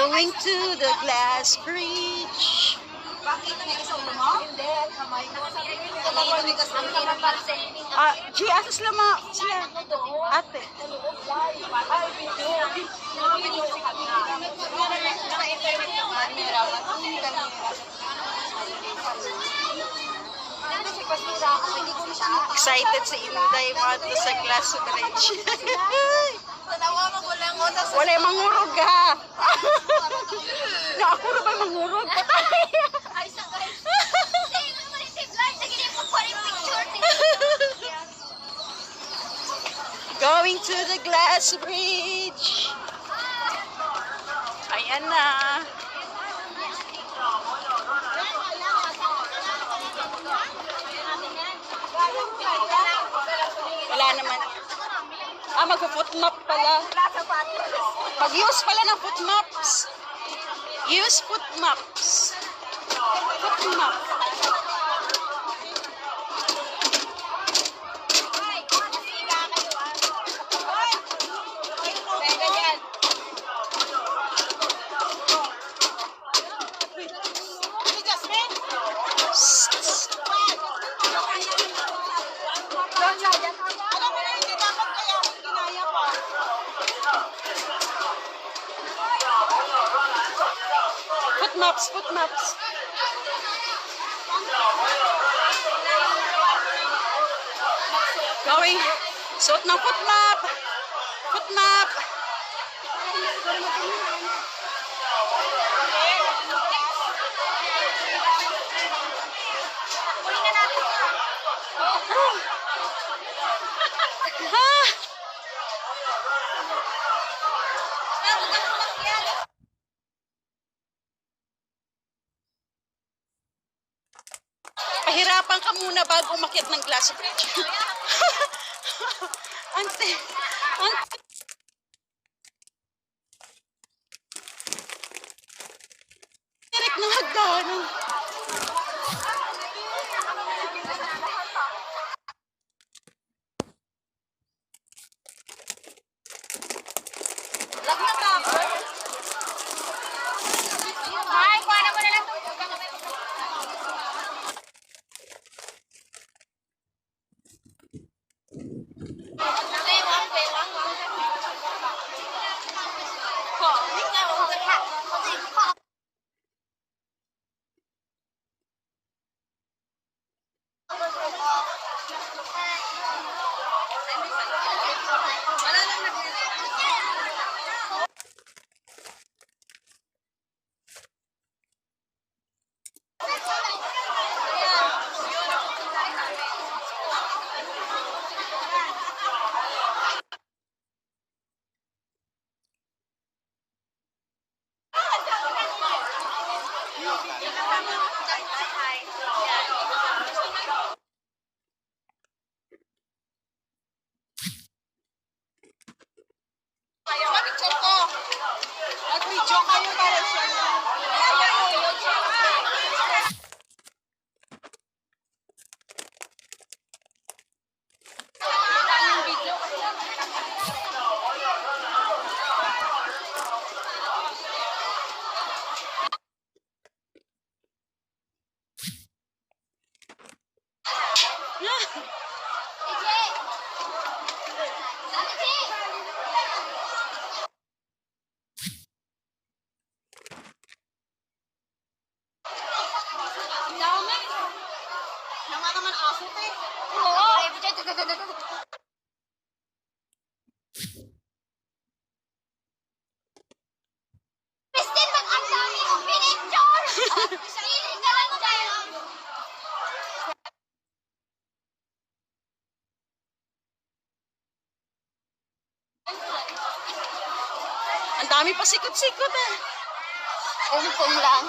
Going to the glass bridge. Hindi, kamay ko. Ah, G, asa sila mga, sila? Ate. Excited si Inday mga to sa glass bridge. Wala yung mangurog ha. Na ako ra ba mangurog? Patay. Ay, sa guys. Going to the glass bridge. Ayan na. Wala naman. Ah, mag-foot map pala. Mag-use pala ng foot maps. Use foot maps. Foot map. Psst. Alam mo na, hindi dapat kaya kinaya ko. Foot maps, foot maps. Going. Suot ng foot map. Foot map. Ha? Pahirapan ka muna bago umakyat ng glass bridge. Ante, ante. Tirik ng hagdanan. Ay, kuha na mo na lang. Picture ko. Nag-video kayo para siya. Naman naman aso, te. Christine, ba't ang dami mong pinicture? Pili ka lang dyan. Ang dami pa sikot-sikot eh. Ungkong lang.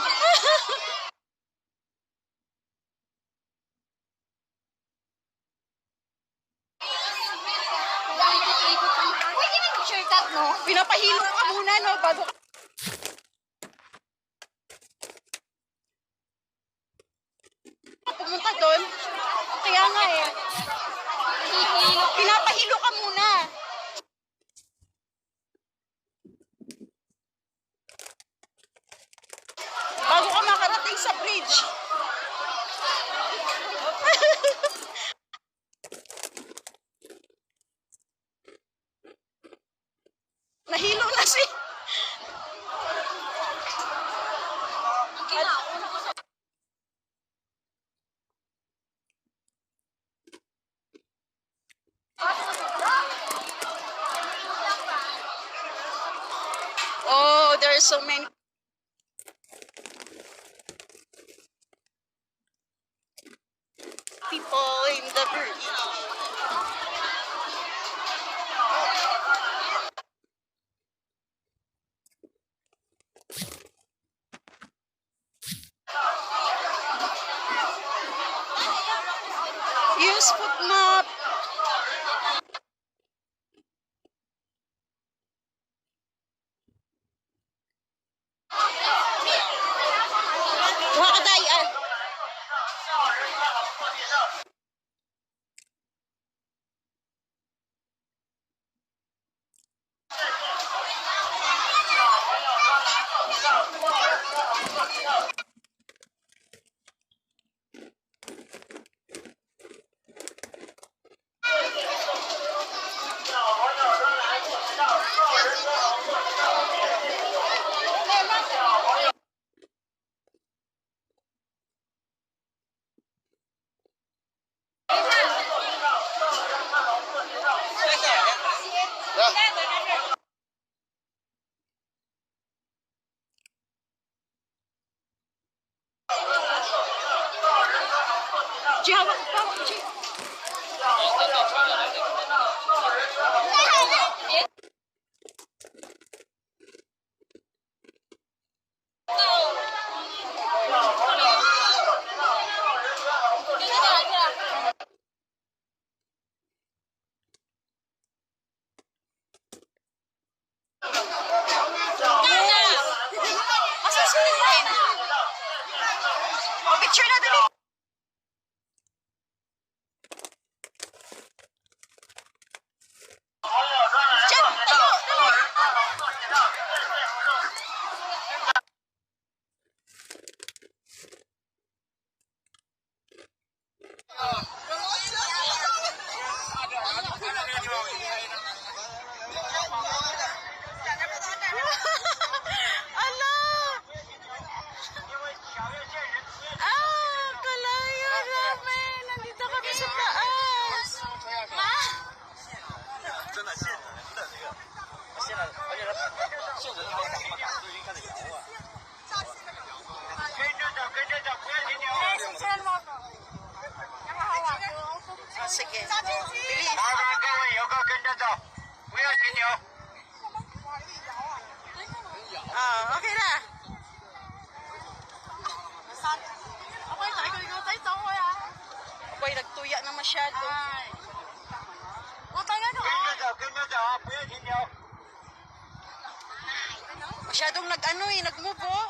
Pwede mag-shortcut, no? Pinapahilo ka muna no bago ka pumunta doon. Kaya nga eh. Pinapahilo ka muna. sa bridge. Nahilo na si. Oh, there are so many people in the bridge. Use foot map. Kuha ka tayo, ah. G, hawak, hawak, G. Asa si Lynn? Oh, picture na dali. Diyan, tayo, dali. Ala! Ah, kalayo namin. Nandito kami sa taas. Ma? 真的现成的这个，现在而且它现成的没打嘛，都已经开始摇了。跟着走，跟着走，不要停留。 Ah, sige. 麻烦各位游客跟着走，不要停留。 Ah, okay na. Ako'y nagtuya na masyado. 跟着走，跟着走啊，不要停留。 Masyadong nag-ano eh, nag-move oh.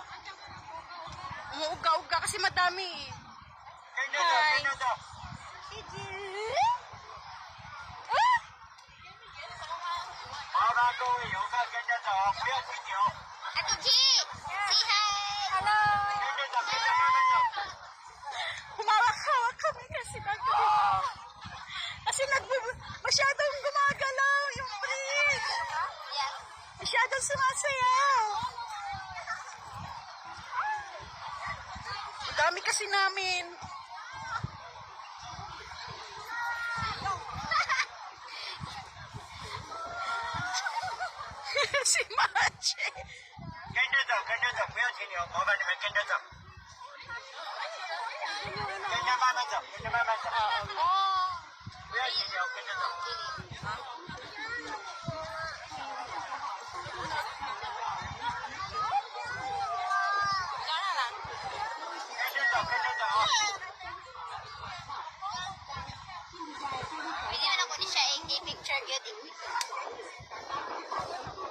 Umuuga-uga kasi madami eh. 跟着走，跟着走。麻烦各位游客跟着走，不要停留。 Ate G! Say hi! Hello! 跟着走，跟着慢慢走。 Humawak-hawak kami kasi nag kasi nag masyadong gumagalaw yung bridge. Yes. Masyadong sumasayaw. Ang dami kasi namin. Si Machi. 跟着走，跟着走，不要停留，麻烦你们跟着走。跟着慢慢走，跟着慢慢走，不要停留，跟着走。跟着走，跟着走啊！ Pwede man ako ni siya i-picture yun.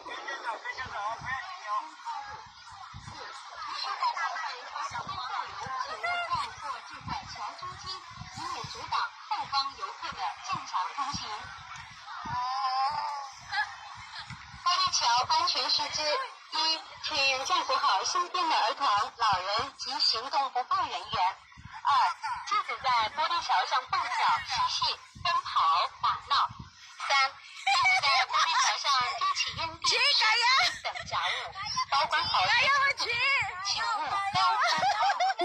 跟着走，跟着走啊，不要停留。过就在桥中间，以免阻挡后方游客的正常通行。大桥安全须知：一，请请照顾好身边的儿童、老人及行动不便人员。二、禁止在玻璃桥上蹦跳、嬉戏、奔跑、打闹。三、禁止在玻璃桥上丢弃硬币、 Chi, kaya? 等杂物，保管好 Kaya mo, Chi! 请勿高空抛物。四、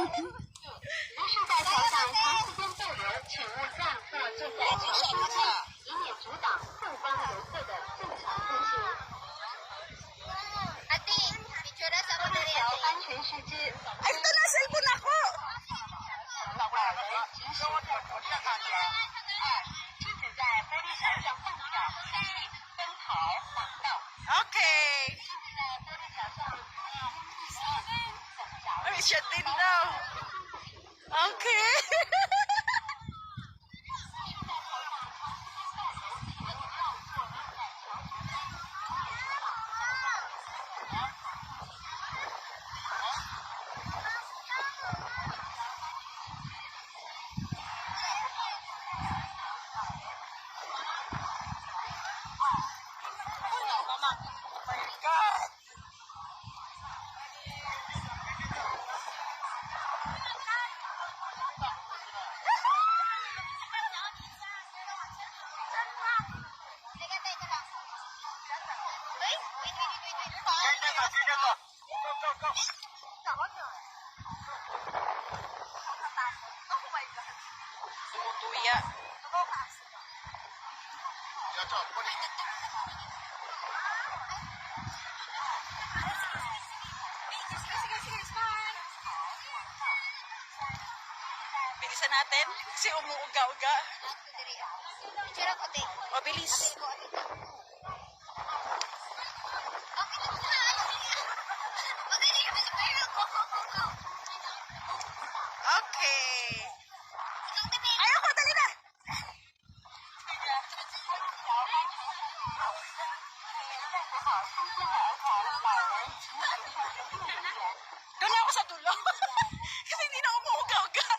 不是在桥上长时间逗留，请勿站或坐在桥中间，以免阻挡后方游客的正常通行。 Ate, picture sa 玻 ako 璃 dali, 桥 ate. 安全须知。 Ay, ito na, cellphone ako! 老人及行动不便人员。二、禁止在玻璃桥上蹦跳、嬉戏、奔跑、打闹。 Okay. 禁止在玻璃桥上丢弃硬币、现金等杂物。 Ay, siya din daw. Okay. Oh my God! Teka, teka lang. Wait, wait, wait, wait, wait. 跟着走，跟着走，Go go go！ Oh my God. Tumutuya. 要照玻璃。 Bilisan natin kasi umuuga-uga. Picture ako, ate. Mabilis. Ate, ate. Okay lang na. Magaling ka sa pero. Go, go, go, go. Okay. Ikaw, tabi. Ayoko, dali na! Doon na ako sa dulo. Kasi hindi na umuuga-uga.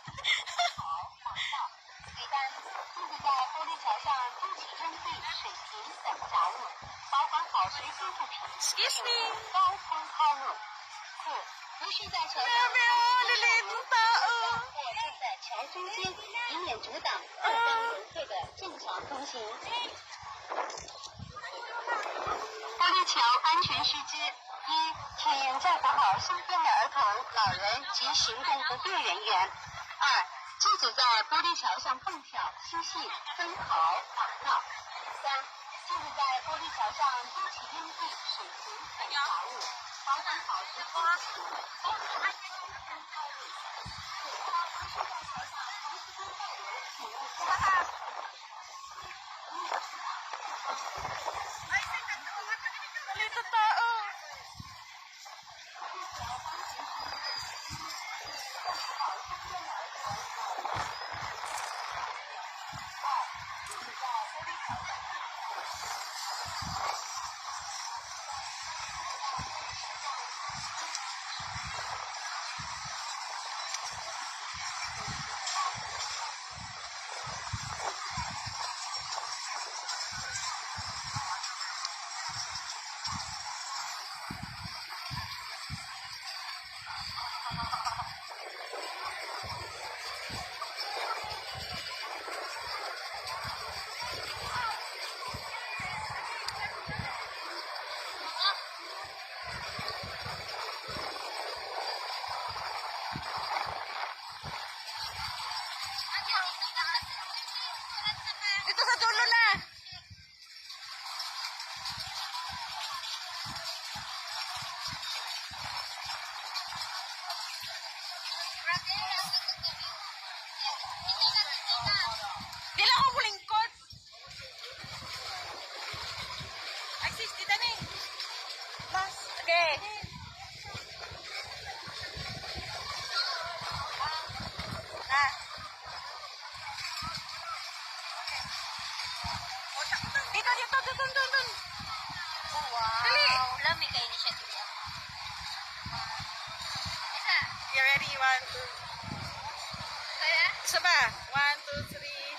三、禁止在玻璃桥上丢弃硬币、水瓶等杂物，保管好随身物品。 Excuse me. 高空抛物。四、不许在桥上 Grabe, oh, liliit ng tao. 或站在桥中间，以免阻挡后方游客的正常通行。玻璃桥安全须知：一、请照顾好身边的儿童、老人及行动不便人员；二、禁止在玻璃桥上蹦跳、嬉戏、奔跑、打闹；三、禁止在玻璃桥上丢弃硬币、水瓶等杂物，保管好随身物品。高空抛物。四、不许在桥上长时间逗留，请勿站。 Maliit na tao. Dito sa dulo na. Di lang ako mulingkod. Ay, 60 na eh. Mas, okay. Ah. Dito, dito, dito, dito, dito. Dali. Wow, lami kayo ni siya dito. Isa. You ready? One, two. Kaya? Isa ba? One, two, three.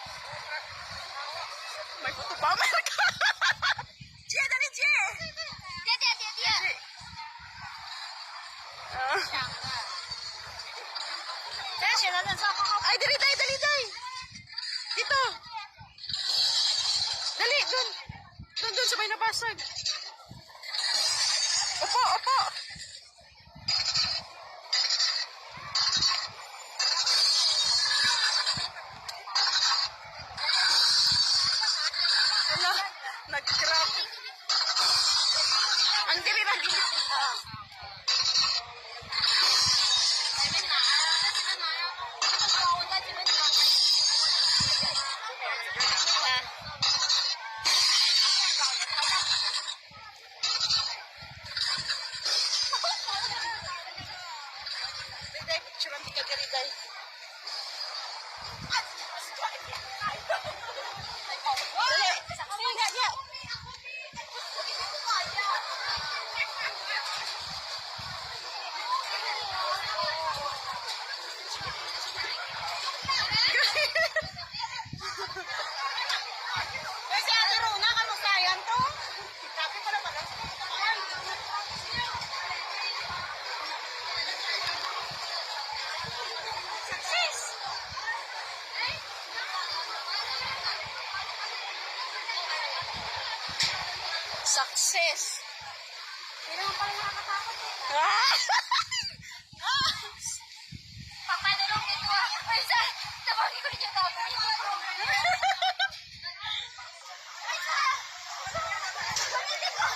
May photo bomber ka. Gia, dali, Gia. Tiya, tiya, tiya, tiya. Ah. 这写的认错，好好。 Ay, dali, day, dali, day. Dito. Dali, dun. Dun, dun, sabay nabasag. Opo, opo. Ala, nag-crack. Ang dili na dili. Day, picture ang tika diri, day. Dali. Nga, nga. Kasi Ate Rona, kamustayan to? Sabi pala pala. Success! Success. Hindi naman pala nakakatakot eh. Ah! Papanulong nito ah. Ay, sa, tawagin ko rin yung tawag. Ay, sa! Gamitin ko!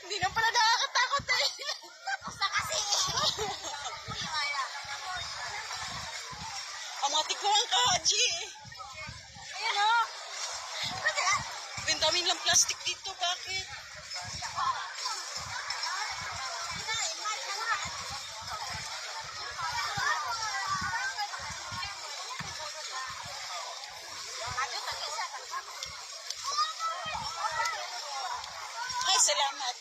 Hindi na pala nakakatakot eh. Tapos na kasi. Ang mga tiguang ka, G. Ayun o. Ang daming lang plastic dito, bakit? Ay, salamat.